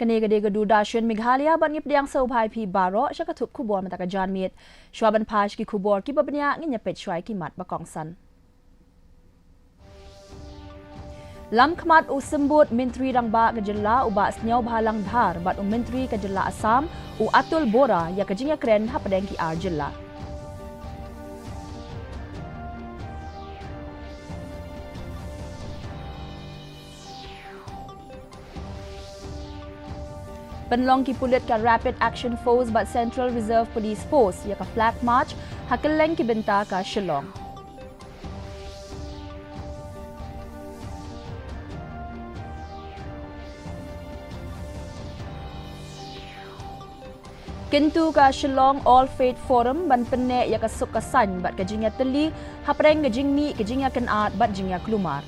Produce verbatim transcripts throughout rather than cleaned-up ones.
Kane ka dei ka Doordarshan Meghalaya bad ngi pdiang sngewbha ïa phi baroh sha ka thup khubor mynta ka janmiet. Shuwa ban phai sha ki khubor kiba bniah, ngin ïa peit shuwa ïa ki mat ba kongsan. Lam khmat u Symbud Myntri Rangbah ka jylla u Bah Sniawbhalang Dhar bad u Myntri ka jylla Assam u Atul Bora ïa ka jingïakren hapdeng ki ar jylla. Pynlong ki pulit ka Rapid Action Force bad Central Reserve Police Force ïa ka Flag March ha kylleng ki bynta ka Shillong. Kyntu ka Shillong All Faith Forum ban pynneh ïa ka suk ka saiñ bad ka jingïatylli hapdeng ka jingmih ka jingïakynad bad jingïaklumar.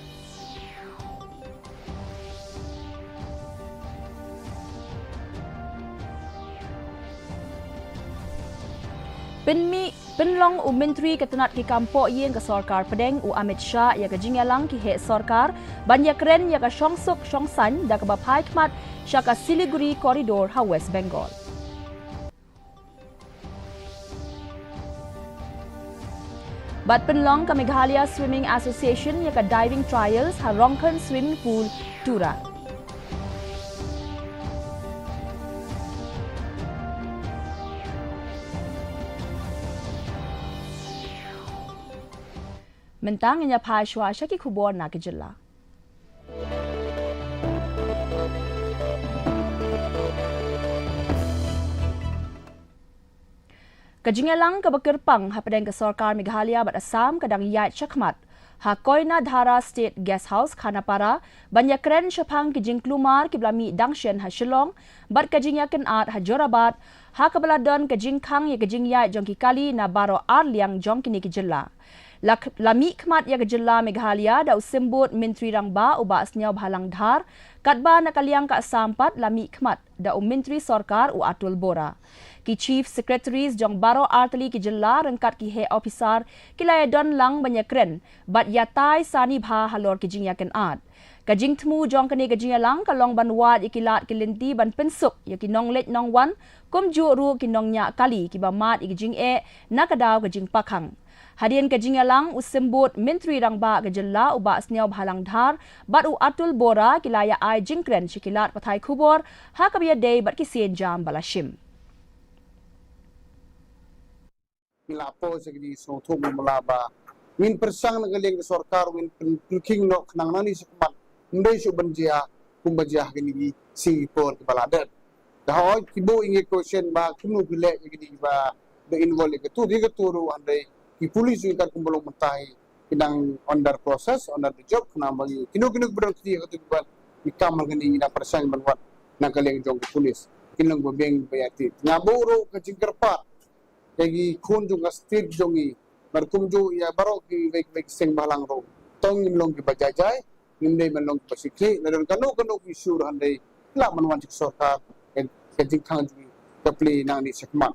Pynmih, pynlong u Myntri ka tnat ki kam pohïing ka sorkar pdeng u Amit Shah ïa ka jingïalang ki heh sorkar ban ïakren ïa ka shongsuk shongsaiñ da kaba phai khmat sha ka Siliguri Corridor ha West Bengal. Bad pynlong ka Meghalaya Swimming Association ïa ka diving trials ha Rongkhon Swimming Pool, Tura. Mynta ngin ïa phai shuwa sha ki khubor na ka jylla. Ka jingïalang kaba kyrpang hapdeng ka sorkar Meghalaya bad Assam ka dang ïaid shakhmat ha Koinadhara State Guest House, Khanapara, ban ïakren shaphang ki jingklumar kiba la mih dang shen ha Shillong bad ka jingïakynad ha Jorabat, ha kaba la don ka jingkhang ïa ka jingïaid jong ki kali na baroh ar liang jong kine ki jylla. La, la mih khmat ïa ka jylla Meghalaya da u Symbud Myntri Rangbah u Bah Sniawbhalang Dhar, katba na ka liang ka Assam pat la mih khmat da u Myntri Sorkar u Atul Bora. Ki Chief Secretaries jong baroh artylli ki jylla ryngkat ki heh ophisar ki la ïadon lang ban ïakren bad ïatai sani bha halor ki jingïakynad. Ka jingthmu jong kane ka jingïalang ka long ban wad ïa ki lad ki lynti ban pynsuk ïa ki nongleit nongwan, kumjuh ruh ki nongñiah kali kiba mad ïa ki jingeh na ka daw ka jingpakhang. Hadien ka jingïalang, u Symbud Myntri Rangbah ka jylla u Bah Sniawbhalang Dhar bad u Atul Bora ki la ïa ai jingkren sha ki lad pathai khubor ha kaba ïadei bad ki sienjam ba la shim. Ngi la poi sha kine ki sngewthuh mynta ba ngin pyrshang na ka liang ka sorkar, ngin pyn-, pynkhing noh khnang nangne shakhmat ym dei shuh ban jia kumba jia ha kine ki sngi ki por kiba la dep. Ka hoi ki buh ïa ngi question ba kumno phi leh ïa kine kiba da involve ïa katu ïa katu ruh, hynrei ki police ruh katkum ba long mynta hi ki dang under process, under the job, khnang ba ngi kino kino kiba don kti ïa katu kiba ngi kam ha kane ngi dang pyrshang ban wad na ka liang jong ki police. Kin long ba biang ba ïa ti. Nga buh ruh ka jingkyrpad ïa ki khun jong ka state jong ngi, bad kumjuh ïa baroh kiwei kiwei ki seng bhalang ruh. To ngim long kiba jai jai, ngim dei ban long kiba shakri, lada don kano kano ki issue ruh hynrei lah ban wan sha ka sorkar, ka, ka jingkhang jong ngi ka plie nangne shakhmat.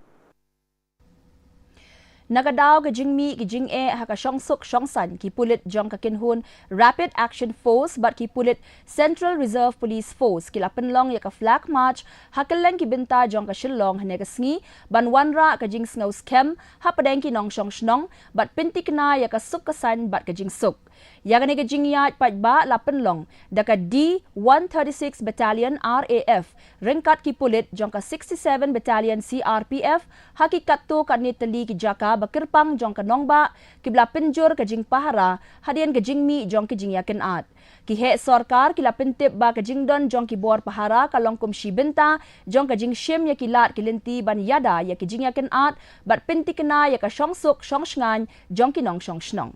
Na ka daw ka jingmih ka jingeh ha ka shongsuk shongsaiñ, ki pulit jong ka kynhun Rapid Action Force bad ki pulit Central Reserve Police Force ki la pynlong ïa ka Flag March ha kylleng ki bynta jong ka Shillong hynne ka sngi, ban wanrah ka jingsngew skhem hapdeng ki nongshong shnong bad pynthikna ïa ka suk ka saiñ bad ka jingsuk. Ïa kane ka jingïaid paidbah la pynlong da ka D one thirty-six Battalion R A F ryngkat ki pulit jong ka sixty-seven Battalion C R P F ha ki katto katne tylli ki jaka ba kyrpang jong ka nongbah, kiba la pynjur ka jingpahara hadien ka jingmih jong ki jingïakynad. Ki heh sorkar ki la pyntip ba ka jingdon jong ki bor pahara ka long kum shi bynta jong ka jingshim ïa ki lad ki lynti ban ïada ïa ki jingïakynad bad pynthikna ïa ka shongsuk shongshngaiñ jong ki nongshong shnong.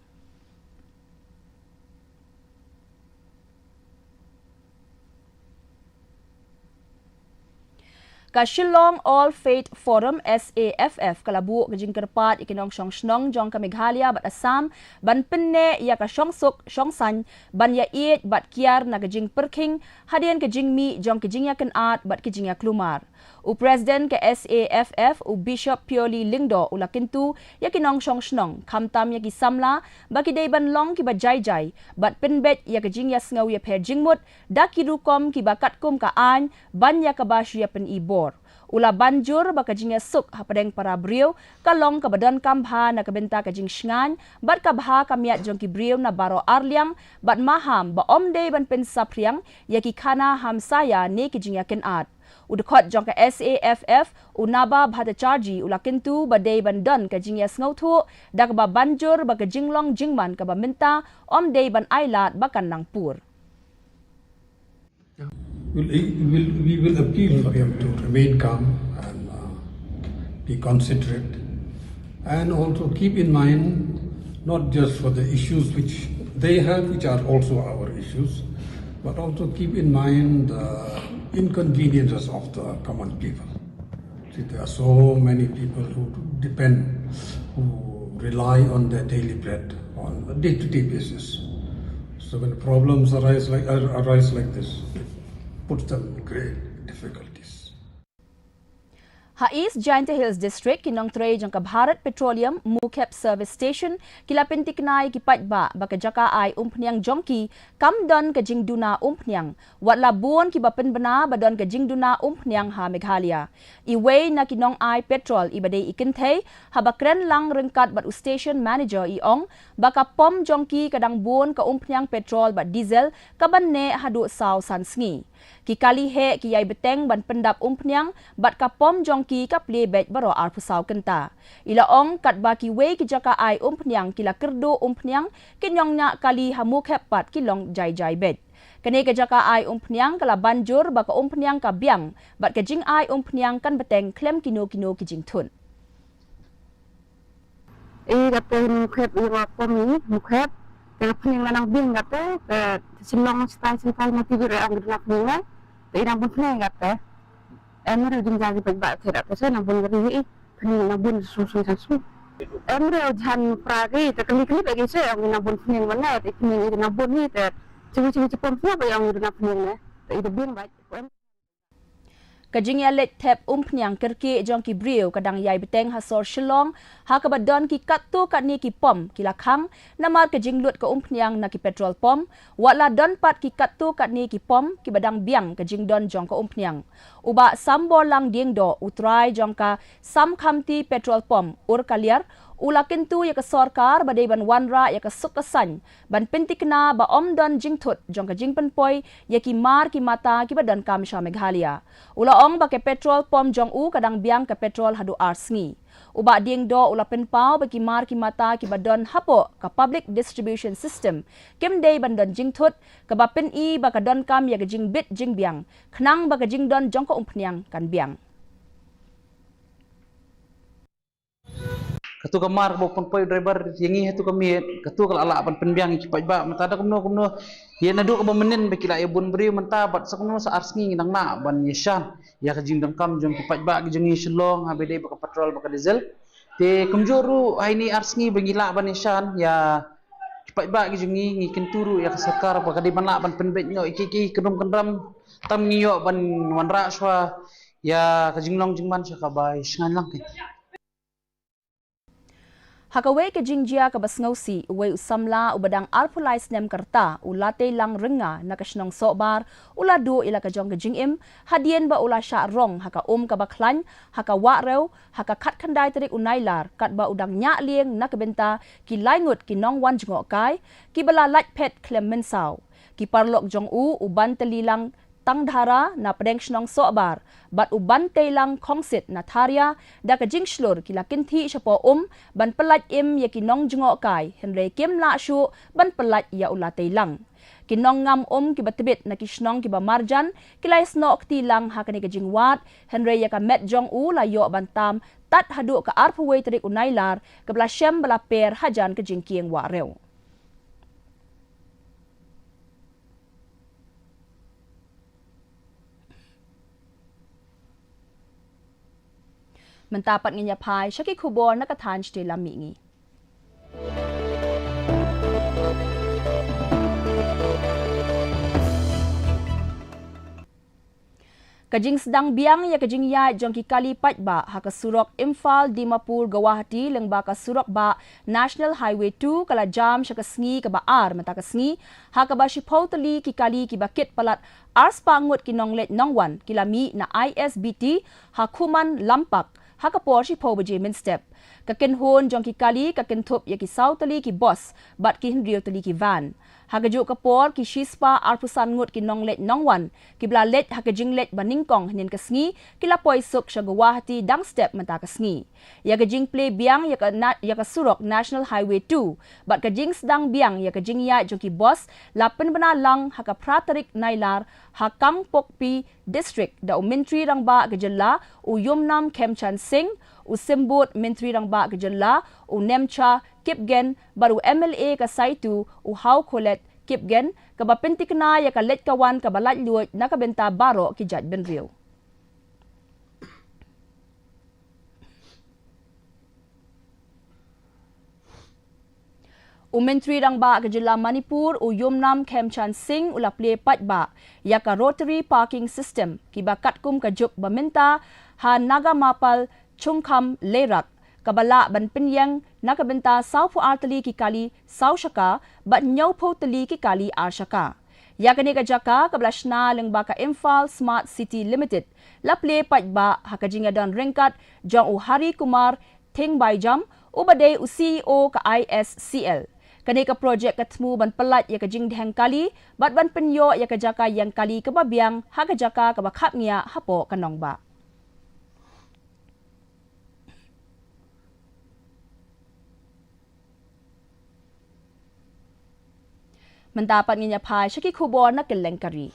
Ka Shillong All Faith Forum, S A F F, ka la buh ka jingkyrpad ïa ki nongshong shnong jong ka Meghalaya bad Assam ban pynneh ïa ka shongsuk shongsaiñ ban ïaieit bad kiar na ka jingpyrkhing hadien ka jingmih jong ki jingïakynad bad ki jingïaklumar. U President ka S A F F, u Bishop Pioli Lyngdoh, u la kyntu ïa ki nongshong shnong, khamtam ïa ki samla, ba ki dei ban long kiba jai jai bad pynbeit ïa ka jingïasngew ïapher jingmut da ki rukom kiba katkum ka aiñ, ban ïa kaba shu ïa pyni bor. U la ban jur ba ka jingïasuk hapdeng para briew ka long kaba donkam bha na ka bynta ka jingshngaiñ bad ka bha ka miat jong ki briew na baroh arliang, bad maham ba ym dei ban pynsaphriang ïa ki khana hamsaïa ne ki jingïakynad. U dkhot jong ka S A F F, u Naba Bhattacharjee, u la kyntu ba dei ban don ka jingïasngewthuh da kaba ban jur ba ka jinglong jingman kaba mynta ym dei ban ailad ba kan nang pur. We'll, we'll, we will appeal for him to remain calm and uh, be considerate, and also keep in mind not just for the issues which they have, which are also our issues, but also keep in mind the inconveniences of the common people. See, there are so many people who depend, who rely on their daily bread on a day-to-day basis. So when problems arise like, ar- arise like this, it puts them in great difficulties. Ha East Jaintia Hills District, ki nongtrei jong ka Bharat Petroleum Mukhep Service Station ki la pyntikna ïa ki paidbah ba ka jaka ai umphniang jong ki kam don ka jingduna umphniang, wat la bun kiba pynbna ba don ka jingduna umphniang ha Meghalaya. Iwei na ki nongai petrol iba dei i kynthei, haba kren lang ryngkat bad u station manager, i ong ba ka pom jong ki ka dang bun ka umphniang petrol bad diesel kaban neh haduh saw san sngi. Ki kali heh ki ïai bteng ban pyndap umphniang bad ka pom jong ki ka plie beit baroh arphew saw kynta. I la ong katba kiwei ki jaka ai umphniang ki la kyrduh umphniang, ki nongñiah kali ha Mukhep pat ki long jai jai beit. Kane ka jaka ai umphniang ka la ban jur ba ka umphniang ka biang bad ka jingai umphniang kan bteng khlem kino kino ki jingthut. I kate Mukhep, i ruh pom i Mukhep. Te ka phniang la nang biang kate, ka Shillong stai stai na TV re ang duna phniang la. Te i nang bun phniang kate. Em re jing jagi pek ba te kate se nang bun ri i phniang nang bun sung sung sung sung. Em re jan pra ki te kali kali pek i se ang nang bun phniang mana te phniang i nang bun i te chiwi chiwi chipom phniang ba ang duna phniang ne. Te i te biang ba. Ka jingïaleit thep umphniang kyrkieh jong ki briew ka dang ïai bteng ha sor Shillong, ha kaba don ki katto katne ki pom ki la khang namar ka jinglut ka umphniang na ki petrol pom, wat la don pat ki katto katne ki pom kiba dang biang ka jingdon jong ka umphniang. U Bah Samborlang Diengdoh, u trai jong ka Samkhamti Petrol Pump, Urkaliar, u la kyntu ïa ka sorkar ba dei ban wanrah ïa ka suk ka saiñ ban pyntikna ba ym don jingthut jong ka jingpynpoi ïa ki mar ki mata kiba donkam sha Meghalaya. U la ong ba ka petrol pump jong u ka dang biang ka petrol haduh ar sngi. U Bah Diengdoh u la pynpaw ba ki mar ki mata kiba don hapoh ka public distribution system kim dei ban don jingthut, kaba pyni ba ka donkam ïa ka jingbit jingbiang khnang ba ka jingdon jong ka umphniang kan biang. Katu ka mar kaba u pynpoi u driver ïa ngi hatu ka miet, katu ka la lah ban pynbiang ïa ki paidbah. Mynta da kumno kumno, ïa naduh kaba mynnin ba ki la ïa bun briew mynta bad sa kumno sa ar sngi ngi dang lah ban ïashan ïa ka jingdonkam jong ki paidbah ki jong ngi Shillong, haba dei ba ka petrol bad ka diesel. Te kumjuh ruh ha ini ar sngi ba ngi lah ban ïashan ïa ki paidbah ki jong ngi, ngi kyntu ruh ïa ka sorkar ba ka dei ban lah ban pynbeit noh ïa ki ki kynrum kynram tam ngi ïoh ban wanrah shuwa ïa ka jinglong jingman sha kaba ïa shngaiñ lang ki. Ha kawei ka jingjia kaba sngewsih, uwei u samla uba dang arphew lai snem ka rta, u Lateilang Rynga na ka shnong Sohbar, u la duh ïa la ka jong ka jingim hadien ba u la shah rong ha ka um kaba khlaiñ ha ka Wahrew ha ka khatkhyndai tarik u Nailar, katba u dang ñiah lieng na ka bynta ki lai ngut ki nongwan jngohkai kiba la lait phet khlem mynsaw. Ki paralok jong u, u Bantalilang Tangdhara na pdeng shnong Sohbar bad u Banteilang Khongsit na Tharia, da ka jingshlur ki la kynthih shapoh um ban pyllait im ïa ki nongjngohkai, hynrei kim lah shuh ban pyllait ïa u Lateilang. Ki nongngam um kiba tbit na ki shnong kiba marjan ki la ïasnoh kti lang ha kane ka jingwad, hynrei ïa ka met jong u la ïoh ban tam tad haduh ka arphew wei tarik u Nailar, kaba la shem ba la per hajan ka jingkieng Wahrew. Mynta pat ngin ïa phai sha ki khubor na ka thaiñ shatei lam mihngi. Ka jingsdang biang ïa ka jingïaid jong ki kali paidbah ha ka surok Imphal Dimapur Guwahati lyngba ka surok bah National Highway two ka la jam sha ka sngi kaba ar mynta ka sngi, ha kaba shiphew tylli ki kali kiba kit palat arspah ngut ki nongleit nongwan ki la mih na I S B T ha Khuman Lampak ha ka por shiphew baje mynstep. Ka kynhun jong ki kali ka kynthup ïa ki saw tylli ki bus bad ki hynriew tylli ki van. Ha kajuh ka por ki shispah arphew san ngut ki nongleit nongwan kiba la leit ha ka jingleit ba nyngkong hynnin ka sngi ki la poi suk sha Guwahati dang step mynta ka sngi. Ïa ka jingplie biang ïa ka na-, ïa ka surok National Highway two bad ka jingsdang biang ïa ka jingïaid jong ki bus la pynbna lang ha ka phra tarik Nailar ha Kangpokpi District da u Myntri Rangbah ka Jylla u Yumnam Khemchand Singh, u Symbud Myntri Rangbah ka Jylla u Nemcha Kipgen bad u M L A ka Saitu u Hawkholet Kipgen, kaba pyntikna ïa ka leit ka wan kaba laitluid na ka bynta baroh ki jaitbynriew. U Myntri Rangbah ka Jylla Manipur u Yumnam Khemchand Singh u la plie paidbah ïa ka rotary parking system kiba katkum ka juk ba mynta ha Nagamapal Chungkham Leirak, kaba lah ban pynïeng na ka bynta sawphew ar tylli ki kali saw shaka bad hynñiewphew tylli ki kali ar shaka. Ïa kane ka jaka kaba la shna lyngba ka Imphal Smart City Limited la plie paidbah ha ka jingïadon ryngkat jong u Hari Kumar Thingbaijam, uba dei u C E O ka I S C L. Kane ka projek ka thmu ban pyllait ïa ka jingdheng kali bad ban pynïoh ïa ka jaka ïeng kali kaba biang ha ka jaka kaba khapngiah hapoh ka nongbah. Mynta pat ngin ïa phai sha ki khubor na kylleng ka ri.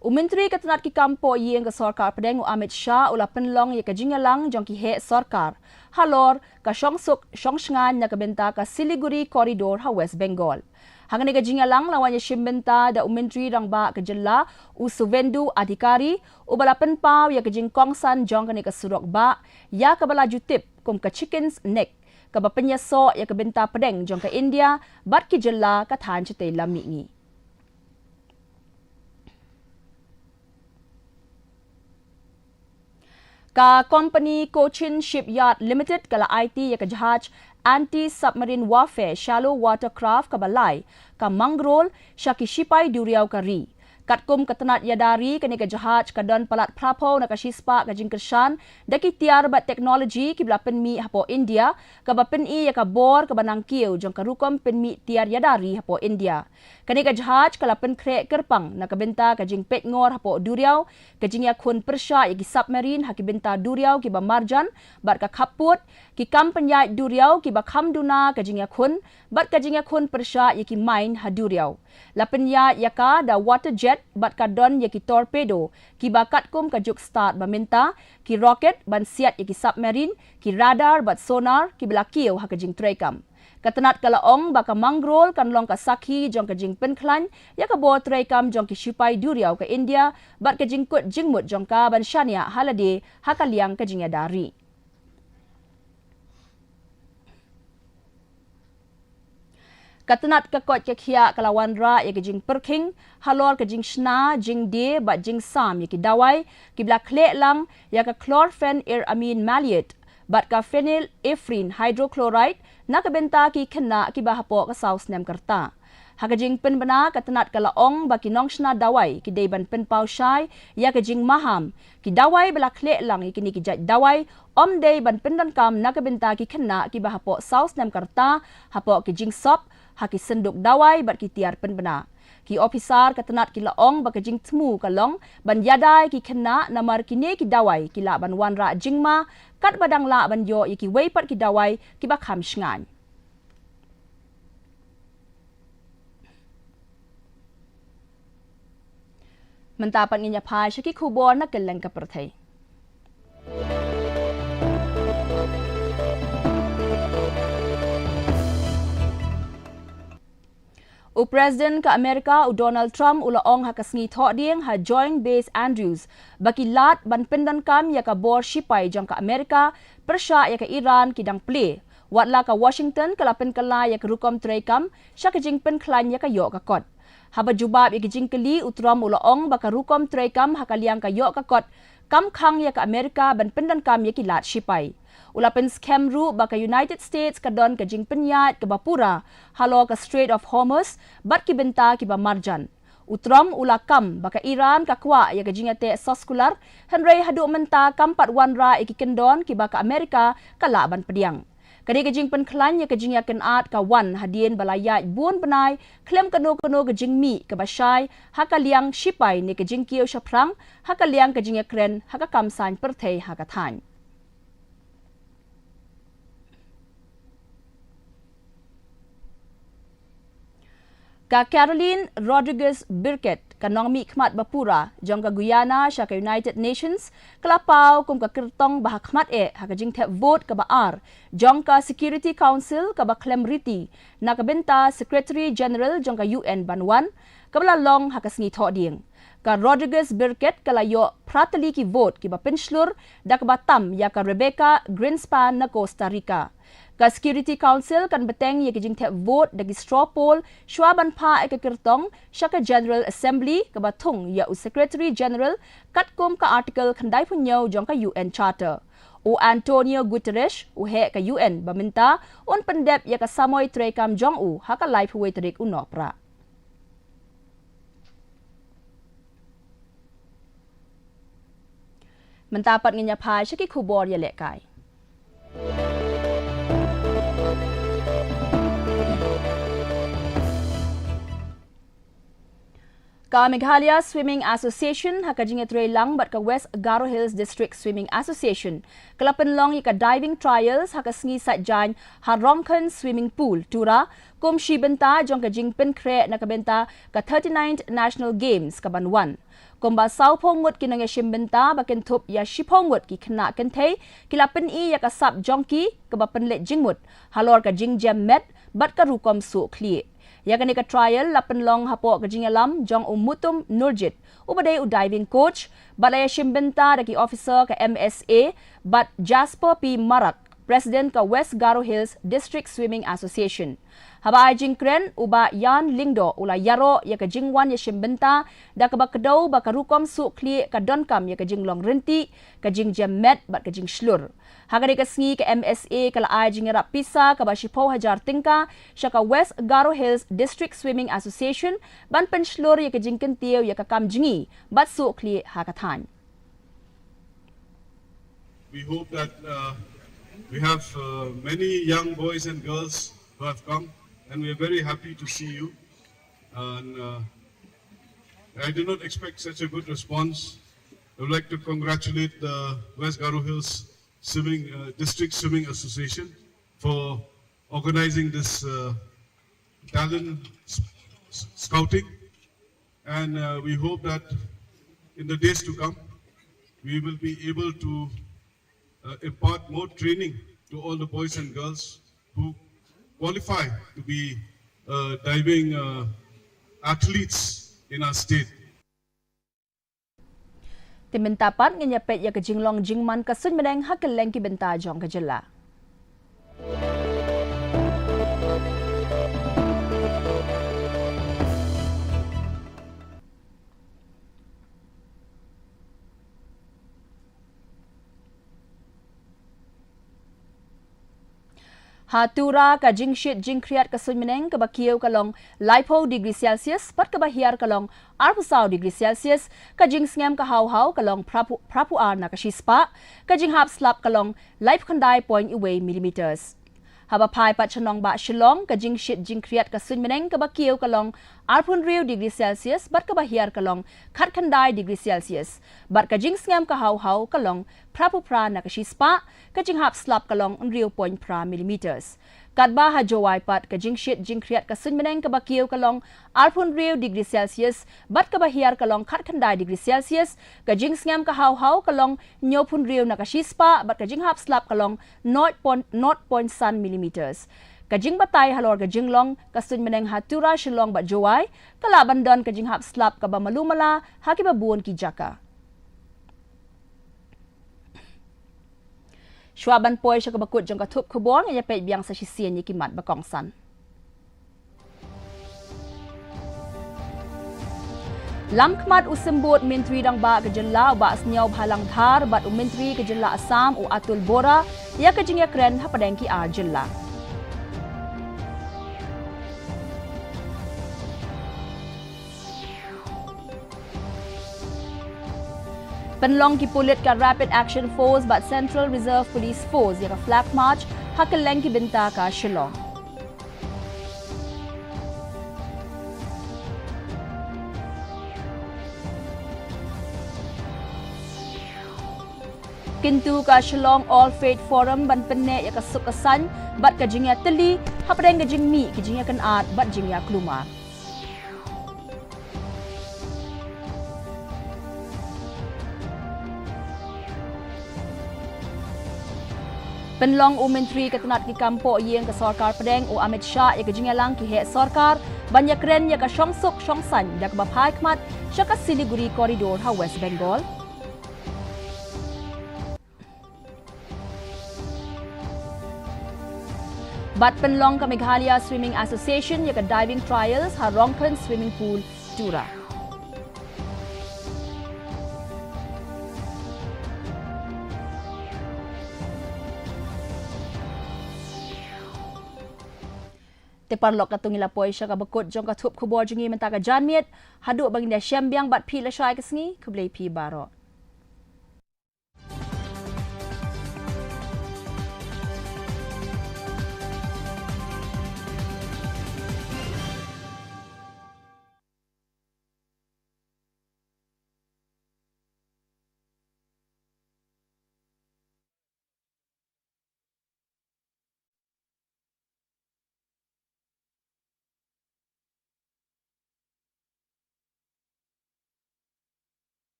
U Myntri ka tnat ki kam poh ïing ka Sorkar Pdeng u Amit Shah u la pynlong ïa ka jingïalang jong ki heh sorkar halor ka shongsuk shongshngaiñ na ka bynta ka Siliguri Corridor ha West Bengal. Ha kane ka jingïalang la wan ïashim bynta da u Myntri Rangbah ka Jylla u Suvendu Adhikari, uba la pynpaw ïa ka jingkongsan jong kane ka surok bah ïa kaba la ju tip kum ka Chicken's Neck, kaba pynïasoh ïa ka bynta pdeng jong ka India bad ki jylla ka thaiñ shatei lam mihngi. Ka company Cochin Shipyard Limited ka la aiti ïa ka jahaj anti-submarine warfare shallow water craft kaba lai, ka Mangrol, sha ki shipai duriaw ka ri. Katkum ka tnat ïada ri, kane ka jahaj ka don palat phraphew na ka shispah ka jingkyrshan da ki tiar bad technology kiba la pynmih hapoh India, kaba pyni ïa ka bor kaba nangkiew jong ka rukom pynmih tiar ïada ri hapoh India. Kane ka jahaj ka la pynkhreh kyrpang na ka bynta ka jingpeitngor hapoh duriaw, ka jingïakhun pyrshah ïa ki submarine ha ki bynta duriaw kiba marjan bad ka khappud, ki kam pynïaid duriaw kiba kham duna ka jingïakhun, bad ka jingïakhun pyrshah ïa ki mine ha duriaw. La pynïaid ïa ka da water jet bad ka don ïa ki torpedo kiba katkum ka juk stad ba mynta, ki rocket ban siat ïa ki submarine, ki radar bad sonar kiba la kiew ha ka jingtreikam. Ka tnat ka la ong ba ka Mangrol kan long ka sakhi jong ka jingpynkhlaiñ ïa ka bor treikam jong ki shipai duriaw ka India bad ka jingkut jingmut jong ka ban shaniah ha lade ha ka liang ka jingïada ri. Ka tnat ka koit ka khiah ka la wanrah ïa ka jingpyrkhing halor ka jingshna, jingdie bad jingsam ïa ki dawai kiba la khleh lang ïa ka chlorphenyramine maleate bad ka phenylephrine hydrochloride na ka bynta ki khynnah kiba hapoh ka saw snem ka rta. Ha ka jingpynbna, ka tnat ka la ong ba ki nongshna dawai ki dei ban pynpaw shai ïa ka jingmaham. Ki dawai ba la khleh lang ïa kine ki jait dawai ym dei ban pyndonkam na ka bynta ki khynnah kiba hapoh saw snem ka rta hapoh ki jingsop ha ki synduk dawai bad ki tiar pynbna. Ki ophisar ka tnat ki la ong ba ka jingthmu ka long ban ïada ïa ki khynnah namar kine ki dawai ki lah ban wanrah jingma katba dang lah ban ïoh ïa kiwei pat ki dawai kiba kham shngaiñ. Mynta pat ngin ïa phai sha ki khubor na kylleng ka pyrthei. U President ka Amerika u Donald Trump u la ong ha ka sngi Thohdieng ha Joint Base Andrews ba ki lad ban pyndonkam ïa ka bor shipai jong ka Amerika pyrshah ïa ka Iran ki dang plie. Watla ka Washington ka la pynkylla ïa ka rukom treikam sha ka jingpynkhlaiñ ïa ka ïoh ka kot. Haba jubab ïa ki jingkylli, u Trump u la ong ba ka rukom treikam ha ka liang ka ïoh ka kot kam khang ïa ka Amerika ban pyndonkam ïa ki lad shipai. U la pynskhem ruh ba ka United States ka don ka jingpynïaid kaba pura halor ka Strait of Hormuz bad ki bynta kiba marjan. U Trump u la kam ba ka Iran ka kwah ïa ka jingïateh soskular, hynrei haduh mynta kam pat wanrah ïa ki kyndon kiba ka Amerika ka lah ban pdiang. Ka dei ka jingpynkhlaiñ ïa ka jingïakynad ka wan hadien ba la ïaid bun bnai khlem kano kano ka jingmih kaba shai ha ka liang shipai ne ka jingkiew shaphrang ha ka liang ka jingïakren ha ka kam saiñ pyrthei ha ka thaiñ. Ka Caroline Rodriguez Birkett, ka nongmihkhmat bapura jong ka Guyana sha ka United Nations, ka la paw kum ka kyrtong ba ha khmat eh ha ka jingthep vote kaba ar jong ka Security Council kaba khlem riti na ka bynta Secretary General jong ka U N ban wan, kaba la long ha ka sngi Thohdieng. Ka Rodriguez Birkett ka la ïoh phra tylli ki vote kiba pynshlur da kaba tam ïa ka Rebecca Greenspan na Costa Rica. Ka Security Council kan bteng ïa ki jingthep vote da ki straw poll shuwa ban phah ïa ka kyrtong sha ka General Assembly kaba thung ïa u Secretary General katkum ka Article khyndai phew hynñiew jong ka U N Charter. U Antonio Guterres, u heh ka U N ba mynta, un pyndep ïa ka samoi treikam jong u ha ka laiphew wei tarik u Nohprah. Mynta pat ngin ïa phai sha ki khubor ïalehkai. Ka Meghalaya Swimming Association ha ka jingïatreilang bad ka West Garo Hills District Swimming Association ka la pynlong ïa ka diving trials ha ka sngi Saitjaiñ ha Rongkhen Swimming Pool, Tura, kum shi bynta jong ka jingpynkhreh na ka bynta ka thirty-ninth National Games kaban wan. Kumba sawphew ngut ki nongïashim bynta ba kynthup ïa shiphew ngut ki khynnah kynthei ki la pyni ïa ka sap jong ki kaba pynleit jingmut halor ka jingjem met bad ka rukom suh khlieh. Ïa kane ka trial la pynlong hapoh ka jingïalam jong u Mutum Nurjit, uba dei u diving coach, bad la ïashim bynta da ki officer ka M S A bad Jasper P Marak, President ka West Garo Hills District Swimming Association. Haba ai jingkren, u Bah Yan Lyngdoh u la ïaroh ïa ka jingwan ïashim bynta da kaba kdew ba ka rukom suh khlieh ka donkam ïa ka jinglong rynti, ka jingjem met bad ka jingshlur. Ha kane ka sngi ka M S A ka la ai jingïarap pisa kaba shiphew hajar tyngka sha ka West Garo Hills District Swimming Association ban pynshlur ïa ka jingkyntiew ïa ka kam jngi bad suh khlieh ha ka thaiñ. We hope that uh, we have uh, many young boys and girls who have come, and we are very happy to see you. And uh, I did not expect such a good response. I would like to congratulate the West Garo Hills Swimming uh, District Swimming Association for organizing this uh, talent s- s- scouting, and uh, we hope that in the days to come, we will be able to uh, impart more training to all the boys and girls who qualify to be uh, diving uh, athletes in our state. Te mynta pat ngin ïa peit ïa ka jinglong jingman ka suiñ bneng ha kylleng ki bynta jong ka jylla. Ha Tura, ka jingshit jingkhriat ka suiñ bneng kaba kiew ka long laiphew degree Celsius bad kaba hiar ka long arphew saw degree Celsius, ka jingsngem ka hawhaw ka long phraphew, phraphew ar na ka shispah, ka jinghap slap ka long laiphew khyndai point wei millimeters. Haba phai pat sha nongbah Shillong, ka jingshit jingkhriat ka suiñ bneng kaba kiew ka long arphew hynriew degree Celsius bad kaba hiar ka long khatkhyndai degree Celsius, bad ka jingsngem ka hawhaw ka long phraphew phra na ka shispah, ka jinghap slap ka long hynriew point phra millimeters. Katba ha Jowai pat, ka jingshit jingkhriat ka suiñ bneng kaba kiew ka long arphew hynriew degree Celsius bad kaba hiar ka long khatkhyndai degree Celsius, ka jingsngem ka hawhaw ka long hynñiewphew hynriew na ka shispah bad ka jinghap slap ka long nought point, nought point san millimeters. Ka jingbatai halor ka jinglong ka suin bneng ha Tura, Shillong bad Jowai ka lah ban don ka jinghap slap kaba malu mala ha kiba bun ki jaka. Shuwa ban poi sha kaba kut jong ka thup khubor, ngin ïa peit biang sa shisien ïa ki mat ba kongsan. Lam khmat u Symbud Myntri Rangbah ka jylla u Bah Sniawbhalang Dhar bad u Myntri ka jylla Assam u Atul Bora ïa ka jingïakren hapdeng ki ar jylla. Pynlong ki pulit ka Rapid Action Force bad Central Reserve Police Force ïa ka Flag March ha kylleng ki bynta ka Shillong. Kyntu ka Shillong All Faith Forum ban pynneh ïa ka suk ka saiñ bad ka jingïatylli hapdeng ka jingmih ki jingïakynad bad jingïaklumar. Pynlong u Myntri ka tnat ki kam pohïing ka Sorkar Pdeng u Amit Shah ïa ka jingïalang ki heh sorkar ban ïakren ïa ka shongsuk shongsaiñ da kaba phai khmat sha ka Siliguri Corridor ha West Bengal. Bad pynlong ka Meghalaya Swimming Association ïa ka diving trials ha Rongkhen Swimming Pool, Tura. Te paralok, katto ngi la poi sha kaba kut jong ka thup khubor jong ngi mynta ka janmiet. Haduh ba ngin ïashem biang bad phi lashai ka sngi, khublei phi baroh.